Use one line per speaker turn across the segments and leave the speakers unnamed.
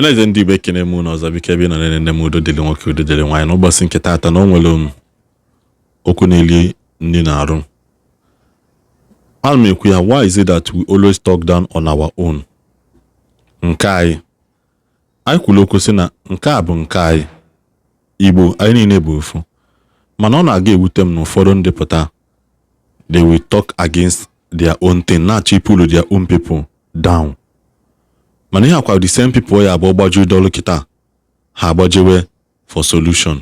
Ọhaneze ndị Igbo, ekene m unu ọzọ. Biko, ebe ị nọ na-enene m, udo dịrị nwoke, udo dịrị nwaanyị. N'ụbọchị nke taata na o nwere m okwu na-eli nri na-arụ. Ana m ekwu ya, why is it that we always talk down on our own? Nke anyị, anyị kwuru okwu sị na nke a bụ nke anyị, Igbo anyị niile bụ ofu, mana ọ na-aga ewute m na ụfọdụ ndị pụta, they will talk against their own thing, na-achọ ipulu their own people down. Mana ihe akwa, the same people ya abụọ gbaju dọlụ kịta, ha agbajewe for solution,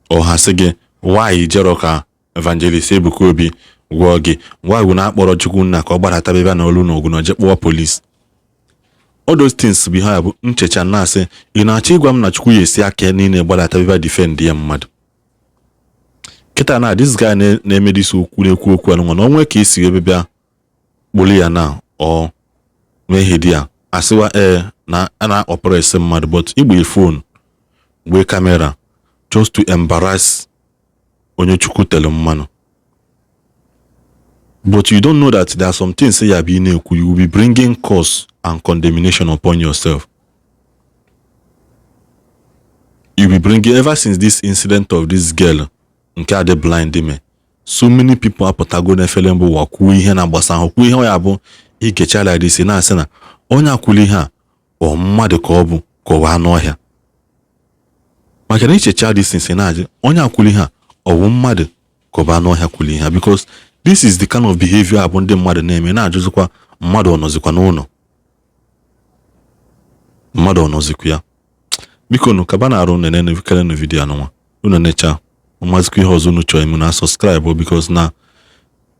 ọ ha sị gị, why jero ka Evangelist Ebuka Obi gwọọ gị? Why bụ na akpọrọ Chukwu nna ka ọ gbadata bịa na olu n'ogu na oje kpọọ police? All those things bụ ihe ya bụ nchecha na-asị, ị na-achọ ịgwa m na Chukwu ya esi aka niile gbadata bịa defend ya mmadụ kịta na this guy na-eme this okwu, na-ekwu okwu anụnwa, na onwe ka esi ebe bịa kpụrụ ya na ọ mee ihe dị ya, asịwa ee na a na-oppress mmadụ, but igbe phone, gbee camera just to embarrass onye Chukwu tere mmanụ. But you don't know that there are some things ya bụ ị na-ekwu, you will be bringing curse and condemnation upon yourself. You will be bringing, ever since this incident of this girl nke adị blind me, so many people apụtago n'efere mbụ ụwa kwuo ihe na-agbasa ahụ, kwuo ihe ọ ya bụ ikechala ya isi, na-asị na onye akwụla ihe a, ọ mmadụ ka ọ bụ ka ọ bụ anụ ọhịa? Maka na ichecha this thing na-ajụ, onye akwụla ihe a, ọ bụ mmadụ ka ọ bụ anụ ọhịa kwụla ihe a? Because this is the kind of behavior abụ ndị mmadụ na-eme, na-ajụzikwa, mmadụ ọ nọzikwa n'ụlọ? Mmadụ ọ nọzikwa ya? Biko nụ, kaba na arụ nene kelenu video anụnwa unu necha, ọmazikwa ihe ọzọ unu chọrọ ime na subscribe, because na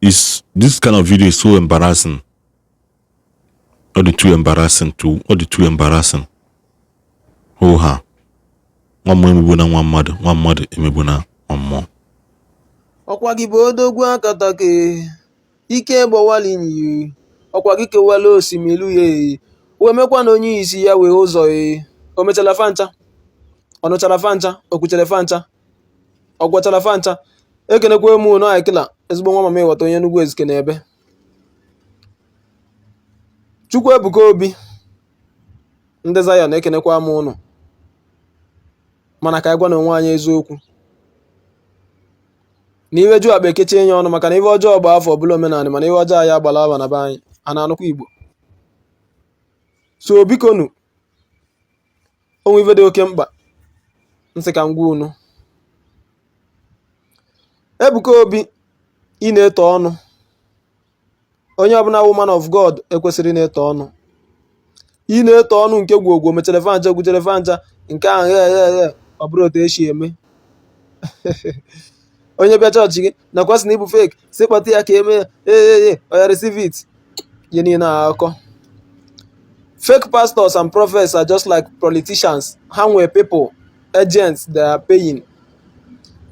is this kind of video is so embarrassing. Ọ dị too embarrassing to, ọ dị too embarrassing. Hoo ha, nwa mmụọ emegbu na nwa mmadụ, nwa mmadụ emegbu na nwa mmụọ.
Ọkwa gị bụ odogwu akataka, ike gbọwalinyi. Ọkwa gị kewala osimiri uhie, wee mekwa na onye isi ya wee ụzọ. E o mechara fancha, ọ nụchara fancha, o kwuchere fancha, ọ gwachara fancha. Ekenekwa m unu. Aikila ezigbo nwa mama, ịghọta onye Enugu Ezike na ebe Chukwu Ebuka Obi, ndị Zion, ekenekwa m unu. Mana ka anyị gwa na onwe anyị eziokwu na iwe ju akpa ekechie ya ọnụ, maka na iwe ọjọọ bụ afọ ọbụla omenala, mana iwe ọjọọ anyị agbala aba na be anyị a na-anụkwa Igbo. So biko nu, onwe ife dị oke mkpa nsị ka m gwa unu. Ebuka Obi, ị na-eto ọnụ. Onye ọbụla wụ man of God ekwesịrị ị na-eto ọnụ. Ị na-eto ọnụ nke gwogwo mechere fancha, gwuchere fancha nke ahụ ghe ghe ghe. Ọ bụrụ otu esi eme, onye bịa chọọchị gị nakwa sị na ịbụ fake, si kpọta ya ka eme ya. Ee, oya, receive it. Ihe niile akọ fake pastors and prophets are just like politicians. Ha nwee people, agents they are paying.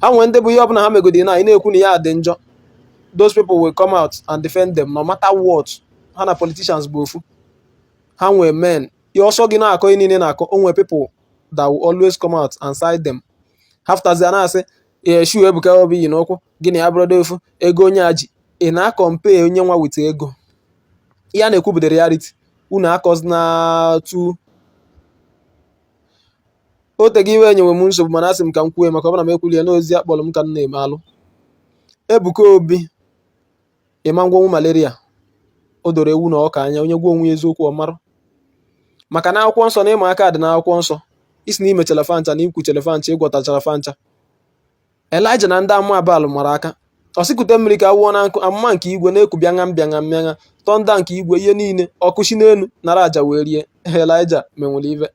Ha nwee ndị bụ ihe ọbụla ha megodi na ị na-ekwu na ya dị njọ, those people will come out and defend them no matter what. Ha na politicians bụ ofu. Ha nwee men. Ihe ọsọ gị na-akọ, ihe niile na-akọ, o nwee people that will always come out and side them. Haftazia na-asị ee, shoe Ebuka Obi yi n'ụkwụ gị na ya bụrụdo ofu ego onye a ji. Ị na-acompare onye nwa with ego. Ihe a na-ekwu bụ the reality. Unu akọzina tu o tego iwe enyewe m nsogbu, mana asị m ka m kwue, maka ọ bụrụ na m ekwulie n'ozi akpọrọ m ka m na-eme alụ. Ebuka Obi, ịma ngwọnwụ malaria o doro ewu na ọka anya. Onye gwa onwe ya eziokwu, ọ marụ, maka na akwụkwọ nsọ na ịma aka dị n'akwụkwọ nsọ. Isi na imechara fancha, na ikwuchere fancha, ịgwọtachara fancha. Elija na ndị amụma Baal mara aka, ọ sịkute mmiri ka awụọ na nkụ, amụma nke igwe na-eku bịaṅam bịaṅam bịaṅam, thunder nke igwe, ihe niile, ọkụ si n'elu nara aja wee rie. Elija menwere ive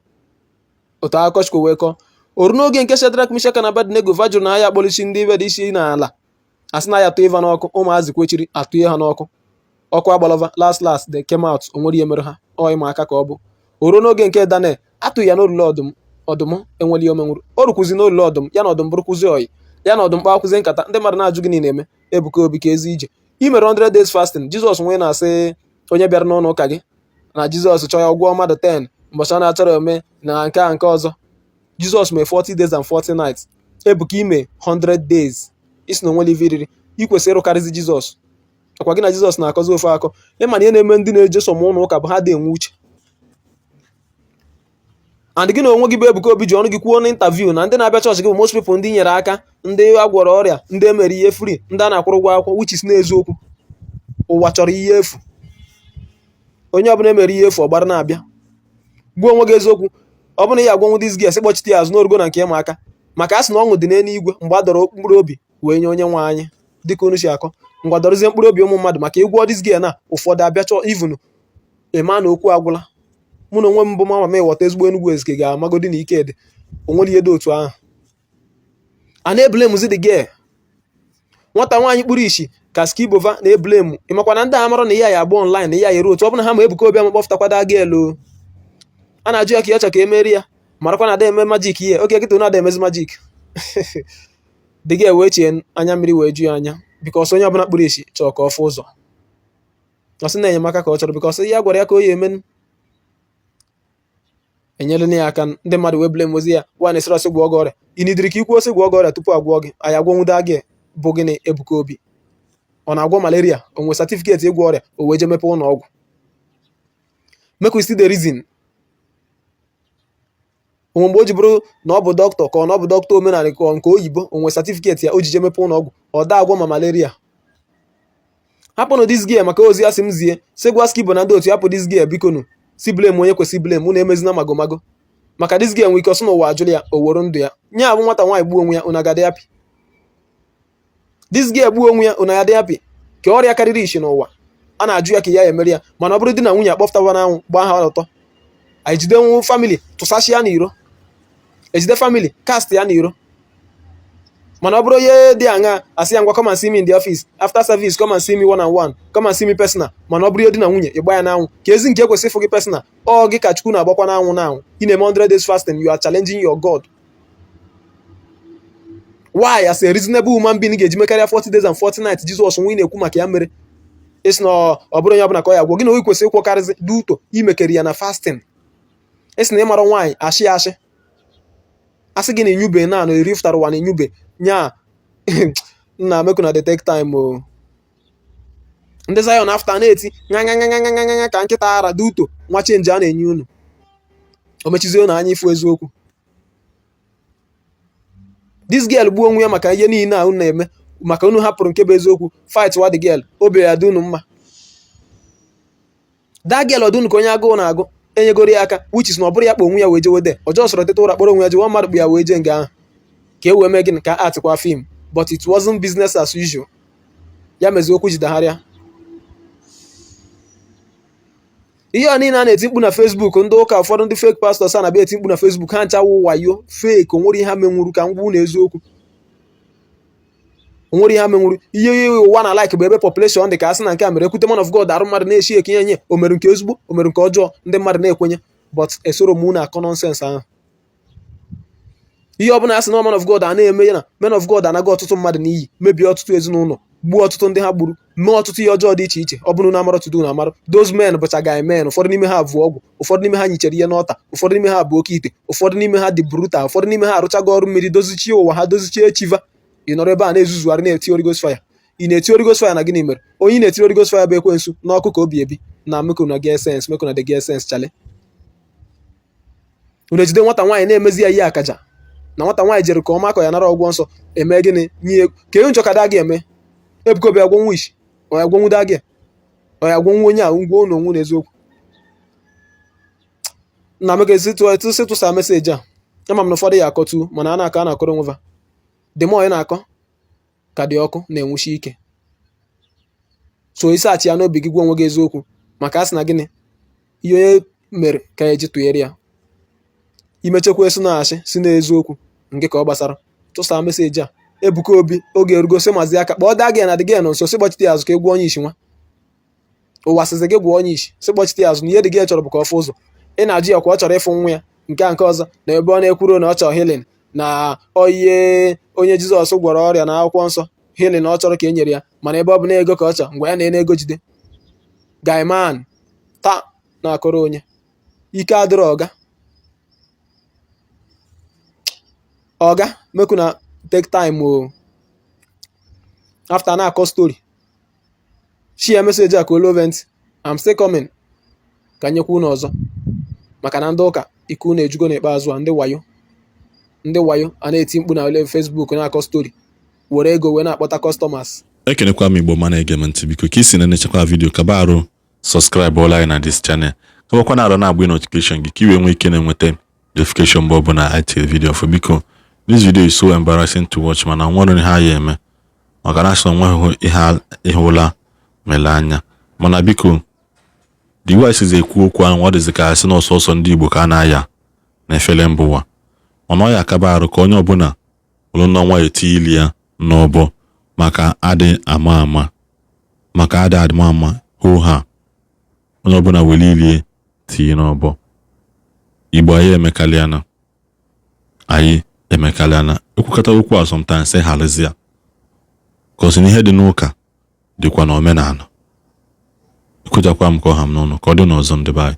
otu akụkọ chukwu wee kọọ. Oru n'oge nke Shedrak, Mishak na Abednego, va jụrụ na ha ya akpọlisi ndị ibe dị isi n'ala, asị na ya atụ ịva n'ọkụ. Ụmụazị kwechiri, atụnye ha n'ọkụ, ọkụ agbalọva. Last last, they came out, o nwere ihe mere ha. Ọ ịma aka ka ọ bụ. Oruo n'oge nke Daniel, atụ ya n'olulu ọdụm, ọdụm enwere ihe omenwuru. O rukwuzi n'olulu ọdụm, ya na ọdụm bụrụkwuzi oyi, ya na ọdụm kpakwuzi nkata. Ndị mmadụ na-ajụ, gịnị na-eme Ebuka Obi ka ezi ije i mere 100 days fasting? Jizọs nwee na-asị onye bịara n'ụlọ ụka gị na Jizọs chọọ ya ụgwọ mmadụ 10 mbọchị ọ na-achọrọ eme na nke a nke ọzọ. Jizọs mee 40 days and 40 nights. Ebuka, ime 100 days, isi na onwere ife iriri, ị kwesịrị ịrụkarịzi Jizọs. Ọkwa gị na Jizọs na-akọzi ofe akọ. Ịma na ihe na-eme ndị na-eje som ụlọ ụka bụ ha dị enwe uche. And gị na onwe gị bụ Ebuka Obi ji ọnụ gị kwuo na interview na ndị na-abịa chọọchị gị bụ most people ndị nyere aka, ndị a gwọrọ ọrịa, ndị emere ihe free, ndị a na-akwụrụ ụgwọ akwụkwọ, which is n'eziokwu. Ụwa chọrọ ihe efu. Onye ọbụla emere ihe efu, ọgbara na-abịa. Gbuo onwe gị eziokwu. Ọ bụrụ na ị agwanwu this girl, sị kpọchite ya azụ n'orugo na nke ịma aka, maka a sị na ọṅụ dị n'eluigwe mgbe a dọrọ mkpụrụ obi wee nye onye nwe anyị, dịka unu si akọ. Ngwa, dọrọzie mkpụrụ obi ụmụ mmadụ, maka ịgwọ this girl na ụfọdụ abịa chọọ even ịma na okwu agwụla. Mụ na onwe m bụ mama m ịghọta ezigbo Enugwu Ezike ga-amagodi na ike dị o nwere ihe dị otu ahụ. A na-eblamezi the girl, nwata nwaanyị kpuru ishi ka Skibova na-eblame. Ịmakwa na ndị a mara na ihe ya agba online na ihe ya eru otu ọ bụla ha ma Ebuka Obi amakpọfụtakwada girl o. A na-ajụ ya ka ya chọ ka emeri ya, marakwa na ada eme magic ihe oke kịta unu ada emezi magic. The girl wee chie anya mmiri wee ju ya anya, because onye ọbụla kpuru ishi chọrọ ka ọ fụ ụzọ. Ọ sị na enyemaka ka ọ chọrọ, because ihe a gwara ya ka o ya eme enyere ya aka. Ndị mmadụ wee blame ozi ya nwa na-esiri ọsị gwọọ gị ọrịa. Ị nidiri ka ikwu osị gwọọ gị ọrịa tupu agwọ gị? Anyị agwọnwuda gị bụ gịnị? Ebuka Obi ọ na-agwọ malaria? O nwere certificate ịgwọ ọrịa o wee jee mepee ụlọ ọgwụ? Make we see the reason. Onwe mgbe o ji bụrụ na ọ bụ dọkịta, ka ọ na ọ bụ dọkịta omenala, ka ọ nke oyibo, o nwere certificate ya o ji jee mepee ụlọ ọgwụ ọ da agwọ ma malaria? Hapụnụ this girl, maka ozi asị m zie, sị gwa Skibo na ndị otu hapụ this girl, bikonu. Si blame onye kwesị blame. Unu emezina magomago, maka this girl nwere ike ọsị n'ụwa ajụrụ ya, o were ndụ ya nye abụ. Nwata nwaanyị gbuo onwe ya, unu agadi happy? This girl gbuo onwe ya, unu agadi happy? Ka ọrịa karịrị ishi n'ụwa a na-ajụ ya ka ya emere ya. Mana ọ bụrụ di na nwunye, akpọfụtawa n'anwụ, gbaa ha ọtọ. Anyị jide nwu family tụsasịa n'iro, ejide family cast ya n'iro. Mana ọ bụrụ onye dị aṅa, asị ya, "Ngwa, come and see me in the office after service, come and see me one on one, come and see me personal." Mana ọ bụrụ ihe di na nwunye, ịgba ya n'anwụ ka ezi nke ekwesị ịfụ gị personal. Ọ gị ka Chukwu na-agbakwa n'anwụ n'anwụ. Ị na-eme 100 days fasting, you are challenging your God. Why, as a reasonable human being, ga-eji mekarịa 40 days and 40 nights Jizọs nwa ị na-ekwu maka ya mere? Ịsị na ọ bụrụ onye ọbụla ka ọ ya gwọ gị na onye kwesịrị ịkwọkarịsị dị ụtọ imekeri ya na fasting. Ịsị na ịmara nwaanyị ashị ashị, asị gị na enyube na eri fụtara ụwa na enyube nya nna. Make una dey take time o. Ndị Zion after na-eti nya nya nya nya nya nya ka nkịta ara dị ụtọ nwa change a na-enye unu. O mechizie unu anya ifu eziokwu. This girl gbuo onwe ya maka ihe niile a unu na-eme, maka unu hapụrụ nke bụ eziokwu, fight wa the girl. Obi ya dị unu mma. That girl, ọdụ unu ka onye agụụ na-agụ enyegoro ya aka, which is na ọ bụrụ ya kpa onwe ya wee jewe de ọjọọ sọrọ teta ụra kpọrọ onwe ya jewe. Mmadụ kpụ ya wee jee nga ahụ ka e wee mee gịnị? Ka a atịkwa film. But it wasn't business as usual. Ya mezi okwu jidegharịa ihe a niile a na-eti mkpu na Facebook. Ndị ụka ụfọdụ, ndị fake pastors a na-abịa eti mkpu na Facebook, ha ncha wụ wayo, fake. Onwere ihe ha menwuru ka m gwa na eziokwu, onwere ihe ha menwuru. Ihe ụwa na like bụ ebe population dị ka asị na nke a mere ekwute man of God, arụ mmadụ na-eshi ekinye nye o mere nke ezigbo, o mere nke ọjọọ, ndị mmadụ na-ekwenye. But esoro m unu akọ nonsense ahụ. Ihe ọbụla asị na man of God a na-eme ya na men of God anaghị ọtụtụ mmadụ n'iyi, mebie ọtụtụ ezinụlọ, gbuo ọtụtụ ndị ha gburu, mee ọtụtụ ihe ọjọọ dị iche iche. Ọ bụrụ na amara tudu na amarụ, those men bụcha guy men. Ụfọdụ n'ime ha bụ ọgwụ, ụfọdụ n'ime ha nyichere ihe n'ọta, ụfọdụ n'ime ha bụ oke ite, ụfọdụ n'ime ha dị brutal, ụfọdụ n'ime ha arụchago ọrụ mmiri, dozichie ụwa ha, dozichie chiva. Ị nọrọ ebe a na-ezuzugharị na-eti Holy Ghost fire. Ị na-eti Holy Ghost fire na gịnị mere? Onye ị na-eti Holy Ghost fire bụ ekwensu n'ọkụ ka obi ebi na. Make una get sense, make una dey get sense, chale. Unu ejide nwata nwaanyị na-emezi ya ihe akaja na nwata nwaanyị jere ka ọ makọ ya nara ọgwọ nsọ eme gịnị nye ka enye nchọ ka da gị eme. Ebuka Obi agwọnwu ishi, ọ ya agwọnwu da gị, ọ ya agwọnwu onye a ngwa unu onwu na eziokwu nna m ga-esi tụsị tụsa message a. Ama m na ụfọdụ ya akọtu, mana a na-akọ a na-akọrọ onwe fa. The more ị na-akọ ka dị ọkụ na-enwuchi ike. So isi achị ya n'obi gị, gwa onwe gị eziokwu, maka a sị na gịnị ihe onye mere ka ya eji tụnyere ya. Imechekwa esi na-achị si n'eziokwu nke ka ọ gbasara. Tụsa message a. Ebuka Obi, oge erugo sị mazi aka kpọọ daa gị na dị gị nọ nso, sị kpọchite ya azụ ka ị gwụọ onye isi. Nwa ụwa sịzi gị gwụọ onye isi, sị kpọchite ya azụ na ihe dị gị chọrọ bụ ka ọ fụ ụzọ. Ị na-ajụ ya kwa ọ chọrọ ịfụ nwa ya nke a nke ọzọ na ebe ọ na-ekwuru na ọ chọrọ healing na oyiye onye Jizọs gwọrọ ọrịa na akwụkwọ nsọ, healing ọ chọrọ ka e nyere ya. Mana ebe ọ bụ na ego ka ọ chọrọ, ngwa ya na ego jide. Guy man taa na-akọrọ onye ike adịrọ. Ọga, ọga, make una take time o. After na-akọ story, share message a ka o love ntị. I'm still coming ka nyekwa unu ọzọ, maka na ndị ụka Ike unu ejugo n'ikpeazụ a. Ndị wayo, ndị wayo a na-eti mkpu na ole Facebook, na-akọ story, were ego wee na-akpọta customers.
Ekenekwa m Igbo ma na-ege m ntị. Biko, ka isi na-enechakwa video, kaba arụ subscribe ọla anyị na this channel, kabakwa na arụ na-agba notification gị ka i wee nwee ike na-enweta notification mgbe ọbụla anyị tiri video fo. Biko, this video is so embarrassing to watch, mana nwere ihe anyị eme maka na asị onweghị ihe ihe ụla mere anya. Mana biko, the way sizi ekwu okwu ahụ, ọ dịzị ka asị na ọsọsọ ndị Igbo ka a na-aya na efere mba ụwa. Mana ọ ya akaba arụ ka onye ọbụla bụrụ n'ọnwa eti ili ya n'ọbọ, maka adị ama ama, maka adị ama ama hoo ha. Onye ọbụla were ilie tinye n'ọbọ. Igbo, anyị emekalịana, anyị emekalịana. Ekwukọta okwu a sometimes gharazi ya, cause na ihe dị n'ụka dịkwa n'omenala. Ekwuchakwa m ka ọha m n'ọnụ, ka ọ dị n'ọzọ, ndị be anyị.